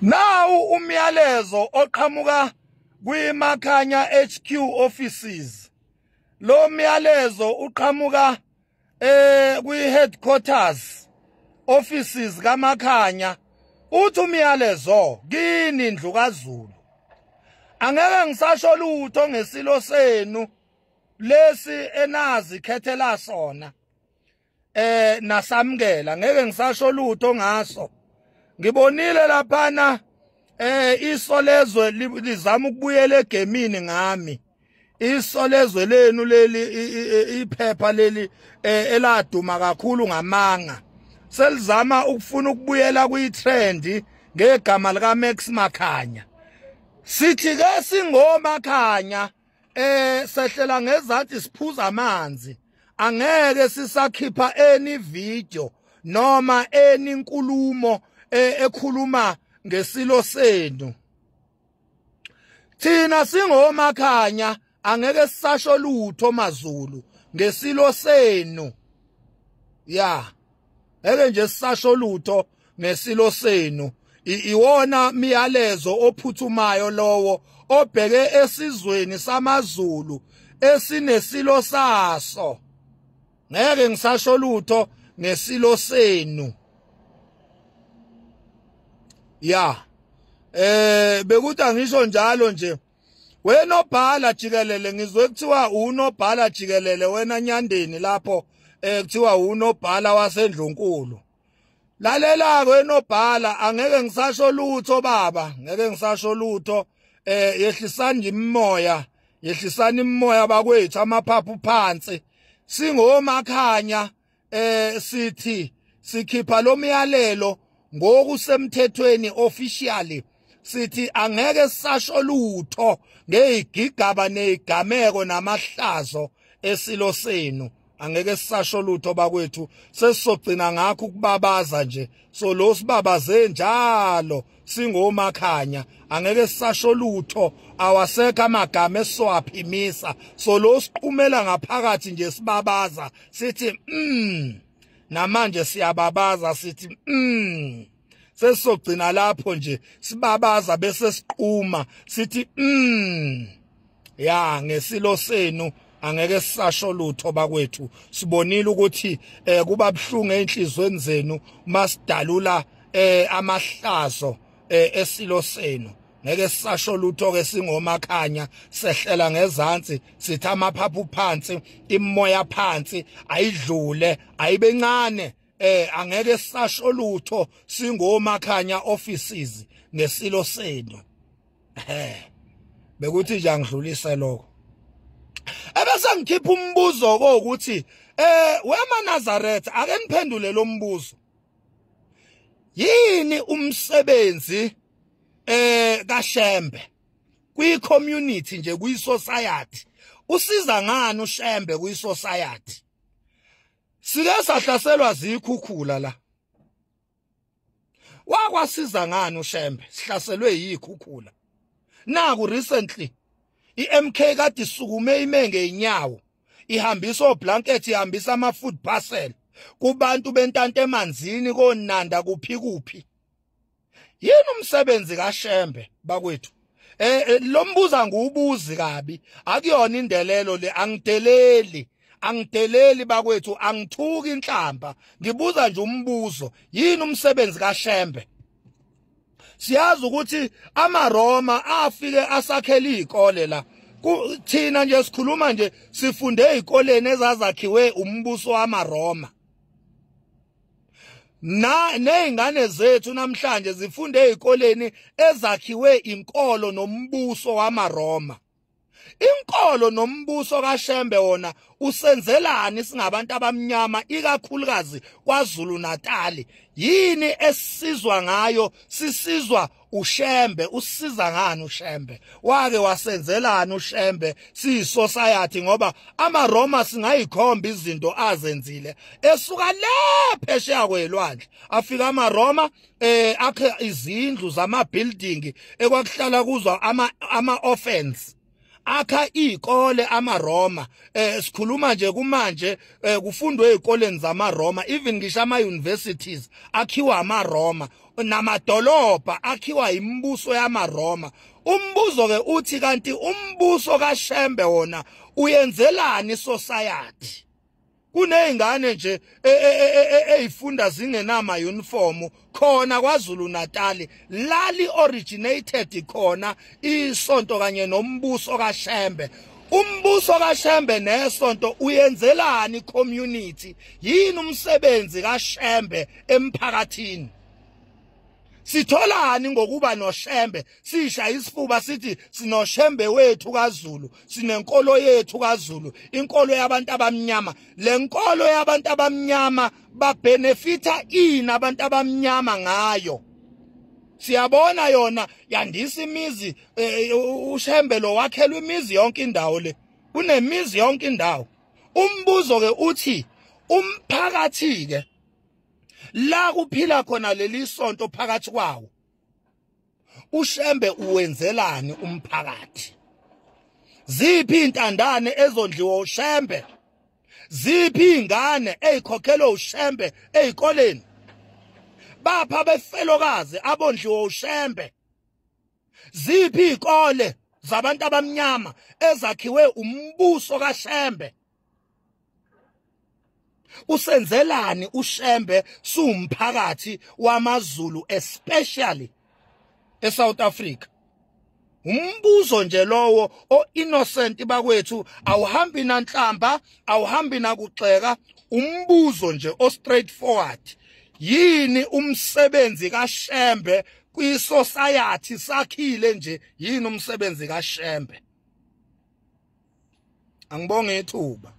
Nawu umyalezo oqhamuka kwiMakhanya HQ offices. Lo myalezo uqhamuka kwi headquarters offices kaMakhanya. Uthi umyalezo kini ndlu kaZulu, angeke ngisasho lutho ngesilo senu lesi enazi khethela sona nasamkela, ngeke ngisasho lutho ngaso. Ngibonile laphana isolezwe lizama ukubuyela egemini ngami. Isolezwe lenu leli iphepha leli eladuma kakhulu ngamanga selizama ukufuna ukubuyela kwi-trend ngegama lika Max Makhanya. Sithi ke singoMakhanya sehlela ngezansi siphuza amanzi, angeke sisakhipha any video noma any inkulumo ekhuluma ngesilo senu. Thina singoMakhanya angeke sisasho lutho maZulu ngesilo senu. Ya, ngeke nje sisasho lutho ngesilo senu. Iwona miyalezo ophuthumayo lowo obheke esizweni samaZulu esinesilo saso. Ngeke ngisasho lutho ngesilo senu. Ya, bekuthi angisho njalo nje wena obhala jikelele, ngizwe kuthiwa unobhala jikelele wena Nyandeni lapho kuthiwa unobhala wasendlunkulu. Lalela wenobhala, angeke ngisasho lutho baba, ngeke ngisasho lutho. Yehlisani imimoya, yehlisani imimoya bakwethu, amaphaphu phansi. SingoMakhanya sithi sikhipha lo myalelo ngokusemthethweni officially, sithi angeke sisasho lutho ngezigigaba nezigameko namahlazo esilo senu. Angeke sisasho lutho bakwethu, sesizogcina ngakho ukubabaza nje. So lo sibabaze njalo singoMakhanya, angeke sisasho lutho, awasekho amagama esiwaphimisa. So lo siqhumela ngaphakathi nje sibabaza sithi namanje siyababaza sithi sesizogcina lapho nje sibabaza bese siqhuma sithi ya ngesilo senu angeke sisasho lutho bakwethu. Sibonile ukuthi kuba buhlungu enhlizweni zenu masidalula amahlazo esilo senu. Ngeke sisasho lutho ke singoMakhanya, sehlela ngezansi sithi amaphaphu phansi, imoya phansi, ayidlule ayibencane. Angeke sisasho lutho singoMakhanya offices ngesilo senu. Bekuthi nje angidlulise lokho. Ebese ngikhipha umbuzo ukuthi wemaNazaretha, ake niphendule lo mbuzo. Yini umsebenzi kaShembe kwi community nje, kwi society? Usiza ngani uShembe kwi society? Sike sahlaselwa zikhukhula la. Wakwasiza ngani uShembe sihlaselwe yikhukhula? Naku recently iMK kade isukume ime ngeenyawo, ihambisa oblanket, ihambisa ama food parcel kubantu bentante emanzini konanda kuphi kuphi. Yini umsebenzi kaShembe bakwethu? Lo mbuza ngubuzi kabi, akuyona indelelo le. Angideleli, angideleli bakwethu, angithuki inhlamba, ngibuza nje umbuzo, yini umsebenzi kaShembe? Siyazi ukuthi amaRoma afike asakhela izikole la. Thina nje sikhuluma nje sifunde ezikoleni ezazakhiwe umbuso wamaRoma. Na nezingane zethu namhlanje zifunde ezikoleni ezakhiwe inkolo nombuso wamaRoma. Inkolo nombuso kaShembe wona usenzelani singabantu abamnyama, ikakhulukazi kwaZulu Natal? Yini esizwa ngayo? Sisizwa uShembe. Usiza ngani uShembe? Wake wasenzelani uShembe siyisociety? Ngoba amaRoma singayikhomba izinto azenzile esuka le phesheya kwelwandle. Afika amaRoma akhe izindlu zama building ekwakuhlala kuzo ama orphans. Akha izikole amaRoma, sikhuluma nje kumanje kufundwe ezikoleni zamaRoma, even ngisho ama universities akhiwa amaRoma, namadolobha akhiwa imibuso yamaRoma. Umbuzo ke uthi kanti umbuso kaShembe wona uyenzelani society? Kunezingane nje ezifunda zingenama uniform khona kwaZulu Natal, lali originated khona isonto kanye nombuso kaShembe. Umbuso kaShembe nesonto uyenzelani community? Yini umsebenzi kaShembe emphakathini? Sitholani ngokuba noShembe? Sisha isifuba sithi sinoShembe wethu kaZulu, sinenkolo yethu kaZulu, inkolo yabantu abamnyama. Lenkolo yabantu abamnyama babenefita ini abantu abamnyama ngayo? Siyabona yona yandisa imizi, uShembe lo wakhelwa imizi yonke indawo, le kunemizi yonke indawo. Umbuzo ke uthi umphakathi ke la kuphila khona leli sonto phakathi kwawo, uShembe uwenzelani umphakathi? Ziphi intandane ezondliwa uShembe? Ziphi ingane ezikhokhelwa uShembe ezikoleni? Bapha abefelokazi abondliwa uShembe? Ziphi izikole zabantu abamnyama ezakhiwe umbuso kaShembe? Usenzelani uShembe sumphakathi wamaZulu, especially eSouth Africa? Umbuzo nje lowo o innocent bakwethu, awuhambi nanhlamba, awuhambi nakuxeka, umbuzo nje o straightforward. Yini umsebenzi kaShembe kwi-society sakhile nje? Yini umsebenzi kaShembe? Angibonge ithuba.